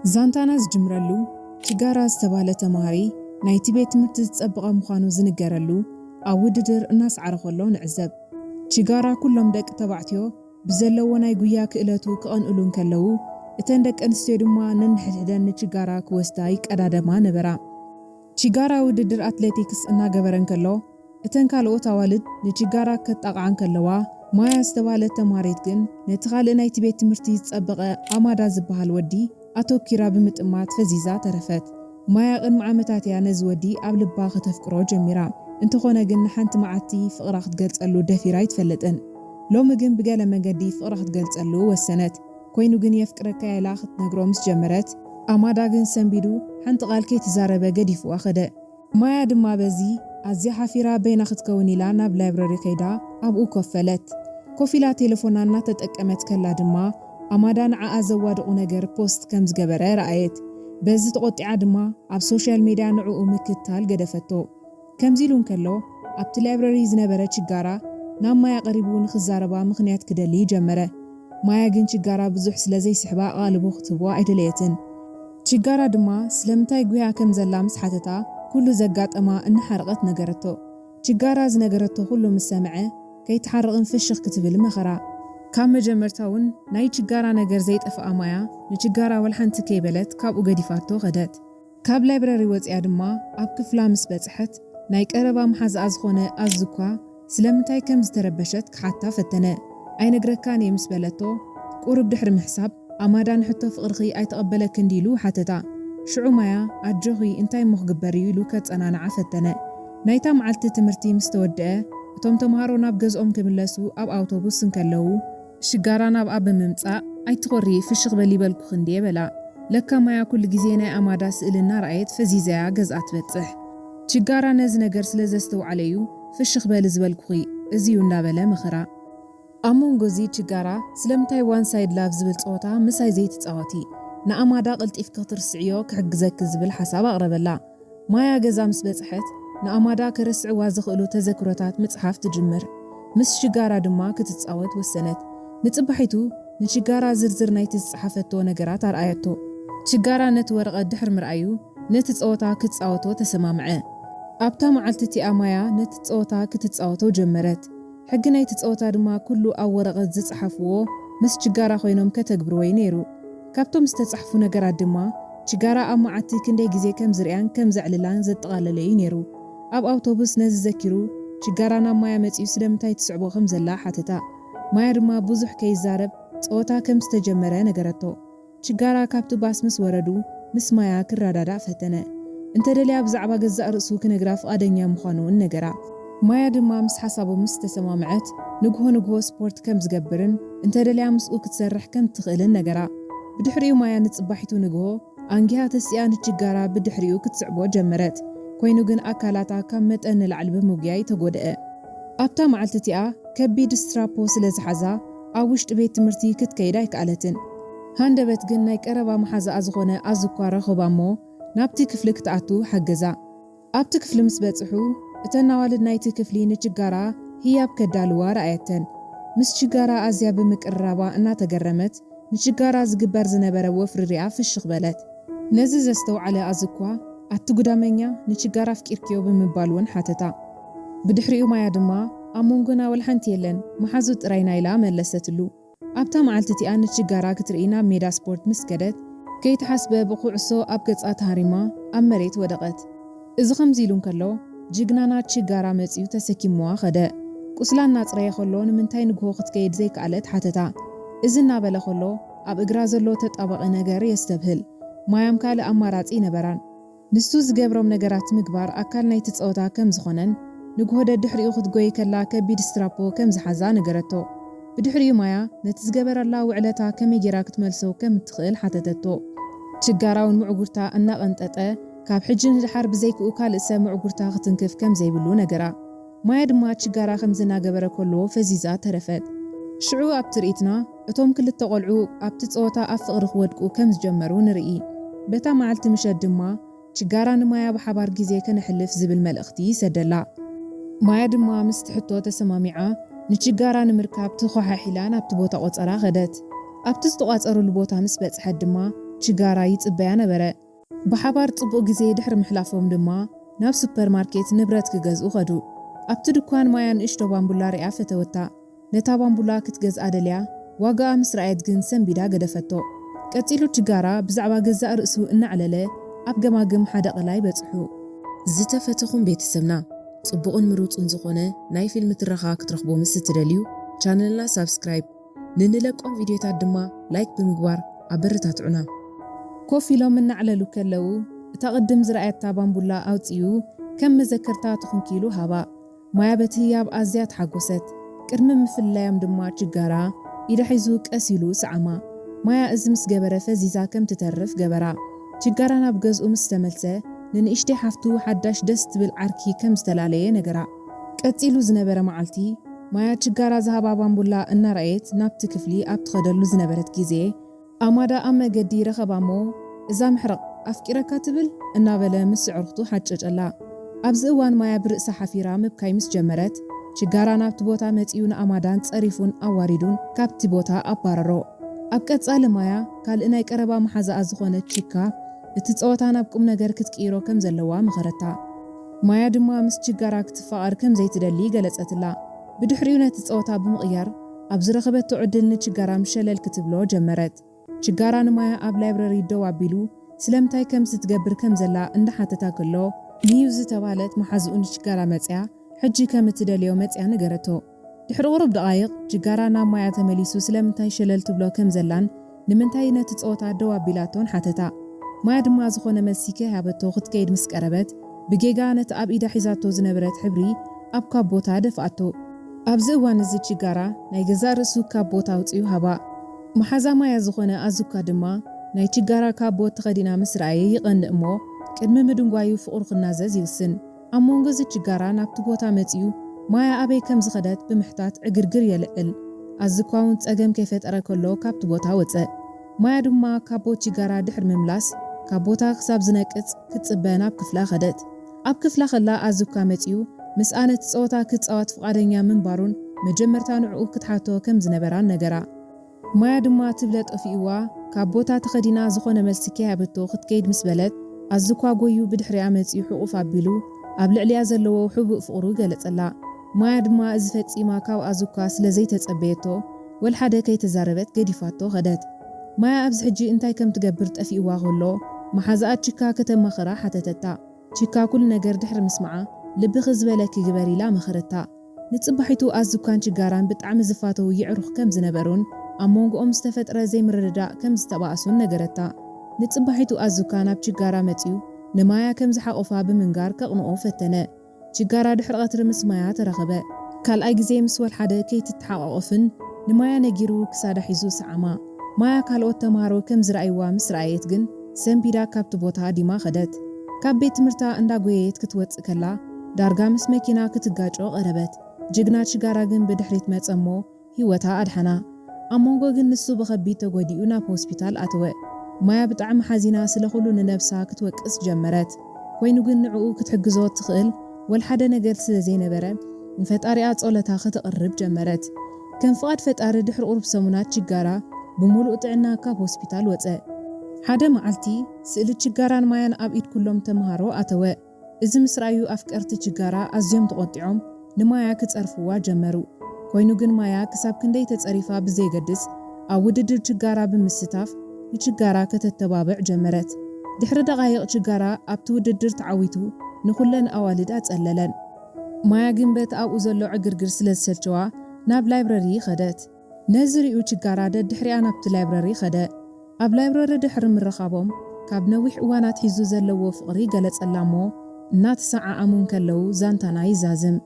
ዛንታና ዝጅምረሉ፣ ችጋራ ዝተባህለ ተማሃሪ ናይቲ ቤት ትምህርቲ ዝጸበቐ ምዃኑ ዝንገረሉ ኣብ ውድድር እናሰዓረ ከሎ ንዕዘብ። ችጋራ ኩሎም ደቂ ተባዕትዮ ብዘለዎ ናይ ጉያ ክእለቱ ክቐንእሉ እንከለዉ፣ እተን ደቂ ኣንስትዮ ድማ ነንሕድሕደን ንችጋራ ክወስዳ ይቀዳደማ ነበራ። ችጋራ ውድድር ኣትሌቲክስ እናገበረ እንከሎ፣ እተን ካልኦት ኣዋልድ ንችጋራ ከጣቕዓ እንከለዋ፣ ማያ ዝተባህለት ተማሃሪት ግን ነቲ ካልእ ናይቲ ቤት ትምህርቲ ዝጸበቐ ኣማዳ ዝበሃል ወዲ ኣተኪራ ብምጥማት ፈዚዛ ተረፈት። ማያ ቅድሚ ዓመታት እያ ነዚ ወዲ ኣብ ልባ ከተፍቅሮ ጀሚራ። እንተኾነ ግን ንሓንቲ መዓልቲ ፍቕራ ክትገልጸሉ ደፊራ ኣይትፈልጥን። ሎሚ ግን ብገለ መገዲ ፍቕራ ክትገልጸሉ ወሰነት። ኮይኑ ግን የፍቅረካ ኢላ ክትነግሮ ምስ ጀመረት፣ ኣማዳ ግን ሰንቢዱ ሓንቲ ቃል ከይተዛረበ ገዲፍዋ ከደ። ማያ ድማ በዚ ኣዝያ ሓፊራ በይና ክትከውን ኢላ ናብ ላይብረሪ ከይዳ ኣብኡ ኮፍ በለት። ኮፍ ኢላ ቴሌፎና እናተጠቀመት ከላ ድማ ኣማዳ ንዓኣ ዘዋድቑ ነገር ፖስት ከም ዝገበረ ረኣየት። በዚ ተቖጢዓ ድማ ኣብ ሶሻል ሜድያ ንዕኡ ምክትታል ገደፈቶ። ከምዚ ኢሉ እንከሎ ኣብቲ ላይብረሪ ዝነበረ ችጋራ ናብ ማያ ቀሪቡ ንኽዛረባ ምኽንያት ክደሊ ጀመረ። ማያ ግን ችጋራ ብዙሕ ስለ ዘይስሕባ ኣቓልቦ ክትህቦ ኣይደለየትን። ችጋራ ድማ ስለምንታይ ጉያ ከም ዘላ ምስ ሓተታ፣ ኩሉ ዘጋጠማ እናሓረቐት ነገረቶ። ችጋራ ዝነገረቶ ኩሉ ምስ ሰምዐ፣ ከይትሓርቕን ፍሽኽ ክትብል መኸራ። ካብ መጀመርታ እውን ናይ ችጋራ ነገር ዘይጠፍኣ ማያ ንችጋራ ወላ ሓንቲ ከይበለት ካብኡ ገዲፋቶ ከደት። ካብ ላይብረሪ ወጺኣ ድማ ኣብ ክፍላ ምስ በጽሐት፣ ናይ ቀረባ መሓዛኣ ዝኾነ ኣዙኳ ስለምንታይ ከም ዝተረበሸት ክሓታ ፈተነ። ኣይነግረካን እየ ምስ በለቶ፣ ቁሩብ ድሕሪ ምሕሳብ፣ ኣማዳ ንሕቶ ፍቕርኺ ኣይተቐበለክን ድዩ ኢሉ ሓተታ። ሽዑ ማያ፣ ኣጆኺ፣ እንታይ እሞ ክግበር እዩ ኢሉ ከጸናንዓ ፈተነ። ናይታ መዓልቲ ትምህርቲ ምስ ተወድአ፣ እቶም ተምሃሮ ናብ ገዝኦም ክምለሱ ኣብ ኣውቶቡስ እንከለዉ፣ ሽጋራ ናብኣ ብምምጻእ፣ ኣይትኾሪ፣ ፍሽኽ በሊ በልኩኺ እንድየ በላ። ለካ ማያ ኩሉ ግዜ ናይ ኣማዳ ስእሊ እናረኣየት ፈዚዛያ ገዝኣ ትበጽሕ። ችጋራ ነዚ ነገር ስለ ዘስተውዓለ እዩ ፍሽኽ በሊ ዝበልኩኺ፣ እዚ እዩ እንዳበለ መኸራ። ኣብ መንጎ እዚ ችጋራ ስለምንታይ ዋን ሳይድ ላቭ ዝብል ጸወታ ምሳይ ዘይትጻወቲ? ንኣማዳ ቀልጢፍኪ ክትርስዕዮ ክሕግዘኪ ዝብል ሓሳብ ኣቕረበላ። ማያ ገዛ ምስ በጽሐት፣ ንኣማዳ ከረስዕዋ ዝኽእሉ ተዘክሮታት ምጽሓፍ ትጅምር። ምስ ሽጋራ ድማ ክትጻወት ወሰነት። ንጽባሒቱ ንችጋራ ዝርዝር ናይቲ ዝጸሓፈቶ ነገራት ኣርኣየቶ። ችጋራ ነቲ ወረቐት ድሕሪ ምርኣዩ፣ ነቲ ጸወታ ክትጻወቶ ተሰማምዐ። ኣብታ መዓልቲ እቲኣ ማያ ነቲ ጸወታ ክትጻወቶ ጀመረት። ሕጊ ናይቲ ጸወታ ድማ ኩሉ ኣብ ወረቐት ዝጸሓፍዎ ምስ ችጋራ ኮይኖም ከተግብርዎ እዩ ነይሩ። ካብቶም ዝተጻሕፉ ነገራት ድማ ችጋራ ኣብ መዓልቲ ክንደይ ግዜ ከም ዝርእያን ከም ዘዕልላን ዘጠቓለለ እዩ ነይሩ። ኣብ ኣውቶቡስ ነዚ ዘኪሩ ችጋራ ናብ ማያ መጺኡ ስለምንታይ ትስዕቦ ከም ዘላ ሓተታ። ማያ ድማ ብዙሕ ከይዛረብ ጸወታ ከም ዝተጀመረ ነገረቶ። ችጋራ ካብቲ ባስ ምስ ወረዱ፣ ምስ ማያ ክረዳዳእ ፈተነ። እንተደልያ ብዛዕባ ገዛእ ርእሱ ክነግራ ፍቓደኛ ምዃኑ እውን ነገራ። ማያ ድማ ምስ ሓሳቡ ምስ ተሰማምዐት፣ ንግሆ ንግሆ ስፖርት ከም ዝገብርን እንተደልያ ምስኡ ክትሰርሕ ከም ትኽእልን ነገራ። ብድሕሪኡ ማያ ንጽባሒቱ ንግሆ ኣንጊሃ ተሲኣ ንችጋራ ብድሕሪኡ ክትስዕቦ ጀመረት። ኮይኑ ግን ኣካላታ ካብ መጠን ንላዕሊ ብምጉያይ ተጎድአ። ኣብታ መዓልቲ እቲኣ ከቢድ ስትራፖ ስለ ዝሓዛ ኣብ ውሽጢ ቤት ትምህርቲ ክትከይድ ኣይከኣለትን። ሃንደበት ግን ናይ ቀረባ መሓዛኣ ዝኾነ ኣዝኳ ረኸባ እሞ ናብቲ ክፍሊ ክትኣቱ ሓገዛ። ኣብቲ ክፍሊ ምስ በጽሑ እተን ኣዋልድ ናይቲ ክፍሊ ንችጋራ ህያብ ከዳልዋ ረኣየተን። ምስ ችጋራ ኣዝያ ብምቅርራባ እናተገረመት ንችጋራ ዝግበር ዝነበረ ወፍሪ ሪኣ ፍሽኽ በለት። ነዚ ዘስተውዓለ ኣዝኳ ኣቲ ጉዳመኛ ንችጋራ ኣፍቂርክዮ ብምባል እውን ሓተታ። ብድሕሪኡ ማያ ድማ ኣብ መንጎና ወላ ሓንቲ የለን፣ መሓዙት ጥራይና ኢላ መለሰትሉ። ኣብታ መዓልቲ እቲኣ ንችጋራ ክትርኢ ናብ ሜዳ ስፖርት ምስ ከደት፣ ከይትሓስበ ብኩዕሶ ኣብ ገጻ ተሃሪማ ኣብ መሬት ወደቐት። እዚ ከምዚ ኢሉ እንከሎ፣ ጅግናና ችጋራ መጺኡ ተሰኪምዋ ከደ። ቁስላ እናጽረየ ከሎ ንምንታይ ንግሆ ክትከይድ ዘይከኣለት ሓተታ። እዚ እናበለ ከሎ፣ ኣብ እግራ ዘሎ ተጣባቒ ነገር የስተብህል። ማያም ካልእ ኣማራጺ ነበራን። ንሱ ዝገብሮም ነገራት ምግባር ኣካል ናይቲ ጸወታ ከም ዝኾነን፣ ንግሆ ደድሕሪኡ ክትጎይ ከላ ከቢድ ስትራፖ ከም ዝሓዛ ነገረቶ። ብድሕሪኡ ማያ ነቲ ዝገበረላ ውዕለታ ከመይ ጌራ ክትመልሶ ከም እትኽእል ሓተተቶ። ችጋራ እውን ምዕጉርታ እናቐንጠጠ፣ ካብ ሕጂ ንደሓር ብዘይክኡ ካልእ ሰብ ምዕጉርታ ክትንክፍ ከም ዘይብሉ ነገራ። ማያ ድማ ችጋራ ከምዚ እናገበረ ከሎ ፈዚዛ ተረፈት። ሽዑ ኣብ ትርኢትና፣ እቶም ክልተ ቆልዑ ኣብቲ ጸወታ ኣብ ፍቕሪ ክወድቁ ከም ዝጀመሩ ንርኢ። በታ መዓልቲ ምሸት ድማ፣ ችጋራ ንማያ ብሓባር ግዜ ከነሕልፍ ዝብል መልእኽቲ ይሰደላ። ማያ ድማ ምስቲ ሕቶ ተሰማሚዓ፣ ንችጋራ ንምርካብ ተኾሓሒላ ናብቲ ቦታ ቆጸራ ከደት። ኣብቲ ዝተቋጸሩሉ ቦታ ምስ በጽሐት ድማ፣ ችጋራ ይጽበያ ነበረ። ብሓባር ጽቡቕ ግዜ ድሕሪ ምሕላፎም ድማ ናብ ሱፐርማርኬት ንብረት ክገዝኡ ኸዱ። ኣብቲ ድኳን ማያ ንእሽቶ ባምቡላ ሪኣ ፈተወታ። ነታ ባምቡላ ክትገዝኣ ደልያ፣ ዋጋኣ ምስ ረኣየት ግን ሰንቢዳ ገደፈቶ። ቀጺሉ ችጋራ ብዛዕባ ገዛእ ርእሱ እናዕለለ ኣብ ገማግም ሓደ ቀላይ በጽሑ። ዝተፈተኹም ቤተሰብና፣ ጽቡቕን ምሩጽን ዝኾነ ናይ ፊልም ትረኻ ክትረኽቡ ምስ እትደልዩ፣ ቻነልና ሳብስክራይብ፣ ንንለቆም ቪድዮታት ድማ ላይክ ብምግባር ኣበረታትዑና። ኮፍ ኢሎም እናዕለሉ ከለዉ፣ እታ ቅድም ዝረኣየታ ባምቡላ ኣውጺኡ ከም መዘከርታ ትኹንኪሉ ሃባ። ማያ በቲ ህያብ ኣዝያ ተሓጎሰት። ቅድሚ ምፍላዮም ድማ ችጋራ ኢዳ ሒዙ ቀስ ኢሉ ሰዓማ። ማያ እዚ ምስ ገበረ ፈዚዛ ከም ትተርፍ ገበራ። ችጋራ ናብ ገዝኡ ምስ ተመልሰ፣ ንንእሽተይ ሓፍቱ ሓዳሽ ደስ ትብል ዓርኪ ከም ዝተላለየ ነገራ። ቀጺሉ ዝነበረ መዓልቲ፣ ማያ ችጋራ ዝሃባ ባምቡላ እናረኣየት ናብቲ ክፍሊ ኣብ ትኸደሉ ዝነበረት ግዜ፣ ኣማዳ ኣብ መገዲ ረኸባ እሞ፣ "እዛ ምሕረቕ ኣፍቂረካ ትብል?" እናበለ ምስ ኣዕሩኽቱ ሓጨጨላ። ኣብዚ እዋን ማያ ብርእሳ ሓፊራ ምብካይ ምስ ጀመረት፣ ችጋራ ናብቲ ቦታ መጺኡ ንኣማዳን ጸሪፉን ኣዋሪዱን ካብቲ ቦታ ኣባረሮ። ኣብ ቀጻሊ ማያ ካልእ ናይ ቀረባ መሓዛኣ ዝኾነት ቺካ፣ እቲ ጸወታ ናብ ቁም ነገር ክትቅይሮ ከም ዘለዋ መኸረታ። ማያ ድማ ምስ ችጋራ ክትፋቐር ከም ዘይትደሊ ገለጸትላ። ብድሕሪኡ ነቲ ጸወታ ብምቕያር፣ ኣብ ዝረኸበቶ ዕድል ንችጋራ ምሸለል ክትብሎ ጀመረት። ችጋራ ንማያ ኣብ ላይብረሪ ደው ኣቢሉ ስለምንታይ ከም ዝትገብር ከም ዘላ እንዳሓተታ ከሎ፣ ንዩ ዝተባህለት መሓዝኡ ንችጋራ መጽያ፣ ሕጂ ከም እትደልዮ መጽያ ነገረቶ። ድሕሪ ቁሩብ ደቓይቕ፣ ችጋራ ናብ ማያ ተመሊሱ ስለምንታይ ሸለል ትብሎ ከም ዘላን ንምንታይ ነቲ ጸወታ ደው ኣቢላቶን ሓተታ። ማያ ድማ ዝኾነ መልሲ ከይሃበቶ ክትከይድ ምስ ቀረበት፣ ብጌጋ ነቲ ኣብ ኢዳ ሒዛቶ ዝነበረት ሕብሪ ኣብ ካቦታ ደፍኣቶ። ኣብዚ እዋን እዚ ችጋራ ናይ ገዛእ ርእሱ ካቦታ ኣውጺኡ ሃባ። መሓዛ ማያ ዝኾነ ኣዙካ ድማ ናይ ችጋራ ካቦት ተኸዲና ምስ ረኣየ ይቐንእ እሞ፣ ቅድሚ ምድንጓዩ ፍቕሩ ክናዘዝ ይውስን። ኣብ መንጎ እዚ ችጋራ ናብቲ ቦታ መጺኡ ማያ ኣበይ ከም ዝኸደት ብምሕታት ዕግርግር የልዕል። ኣዙካ እውን ጸገም ከይፈጠረ ከሎ ካብቲ ቦታ ወጸ። ማያ ድማ ካቦት ችጋራ ድሕሪ ምምላስ ካብ ቦታ ክሳብ ዝነቅጽ ክትጽበ ናብ ክፍላ ከደት። ኣብ ክፍላ ከላ ኣዙካ መጺኡ ምስኣ ነቲ ጸወታ ክጻወት ፍቓደኛ ምንባሩን መጀመርታ ንዕኡ ክትሓቶ ከም ዝነበራን ነገራ። ማያ ድማ ትብለ ጠፊእዋ ካብ ቦታ ተኸዲና ዝኾነ መልሲ ከይሃበቶ ክትከይድ ምስ በለት፣ ኣዙካ ጎዩ ብድሕሪኣ መጺኡ ሕቑፍ ኣቢሉ ኣብ ልዕሊኣ ዘለዎ ሕቡእ ፍቕሩ ገለጸላ። ማያ ድማ እዚ ፈጺማ ካብ ኣዙካ ስለ ዘይተጸበየቶ፣ ወልሓደ ከይተዛረበት ገዲፋቶ ከደት። ማያ ኣብዚ ሕጂ እንታይ ከም ትገብር ጠፊእዋ ከሎ፣ መሓዛኣ ቺካ ከተማኽራ ሓተተታ። ቺካ ኩሉ ነገር ድሕሪ ምስማዓ፣ ልብኺ ዝበለኪ ግበሪ ኢላ መኸረታ። ንጽባሒቱ ኣዙካን ችጋራን ብጣዕሚ ዝፋተዉ የዕሩኽ ከም ዝነበሩን ኣብ መንጎኦም ዝተፈጥረ ዘይምርድዳእ ከም ዝተባእሱን ነገረታ። ንጽባሒቱ ኣዙካ ናብ ችጋራ መጺኡ ንማያ ከም ዝሓቖፋ ብምንጋር ከቕንኦ ፈተነ። ችጋራ ድሕሪ ቀትሪ ምስ ማያ ተራኸበ። ካልኣይ ግዜ ምስ ወልሓደ ከይትተሓቋቖፍን ንማያ ነጊሩ ክሳዳ ሒዙ ሰዓማ። ማያ ካልኦት ተምሃሮ ከም ዝረኣይዋ ምስ ረኣየት ግን ሰንቢዳ ካብቲ ቦታ ዲማ ከደት። ካብ ቤት ትምህርታ እንዳጎየየት ክትወጽእ ከላ ዳርጋ ምስ መኪና ክትጋጮ ቀረበት። ጅግና ችጋራ ግን ብድሕሪት መጸ እሞ ህይወታ ኣድሓና። ኣብ መንጎ ግን ንሱ ብኸቢድ ተጎዲኡ ናብ ሆስፒታል ኣተወ። ማያ ብጣዕሚ ሓዚና ስለ ኩሉ ንነብሳ ክትወቅስ ጀመረት። ኮይኑ ግን ንዕኡ ክትሕግዞ ትኽእል ወልሓደ ነገር ስለ ዘይነበረ ንፈጣሪኣ ጸሎታ ከተቕርብ ጀመረት። ከም ፍቓድ ፈጣሪ ድሕሪ ቁሩብ ሰሙናት ችጋራ ብምሉእ ጥዕና ካብ ሆስፒታል ወጸ። ሓደ መዓልቲ ስእሊ ችጋራን ማያን ኣብ ኢድ ኩሎም ተምሃሮ ኣተወ። እዚ ምስ ረኣዩ ኣፍቀርቲ ችጋራ ኣዝዮም ተቖጢዖም ንማያ ክጸርፍዋ ጀመሩ። ኮይኑ ግን ማያ ክሳብ ክንደይ ተጸሪፋ ብዘየገድስ ኣብ ውድድር ችጋራ ብምስታፍ ንችጋራ ከተተባብዕ ጀመረት። ድሕሪ ደቓይቕ ችጋራ ኣብቲ ውድድር ተዓዊቱ ንኹለን ኣዋልድ ኣጸለለን። ማያ ግን በቲ ኣብኡ ዘሎ ዕግርግር ስለ ዝሰልቸዋ ናብ ላይብረሪ ከደት። ነዚ ሪኡ ችጋራ ደድሕሪኣ ናብቲ ላይብረሪ ከደ። ኣብ ላይብረሪ ድሕሪ ምርኻቦም ካብ ነዊሕ እዋን ኣትሒዙ ዘለዎ ፍቕሪ ገለጸላ እሞ እናተሰዓዓሙ እንከለዉ ዛንታና ይዛዝም።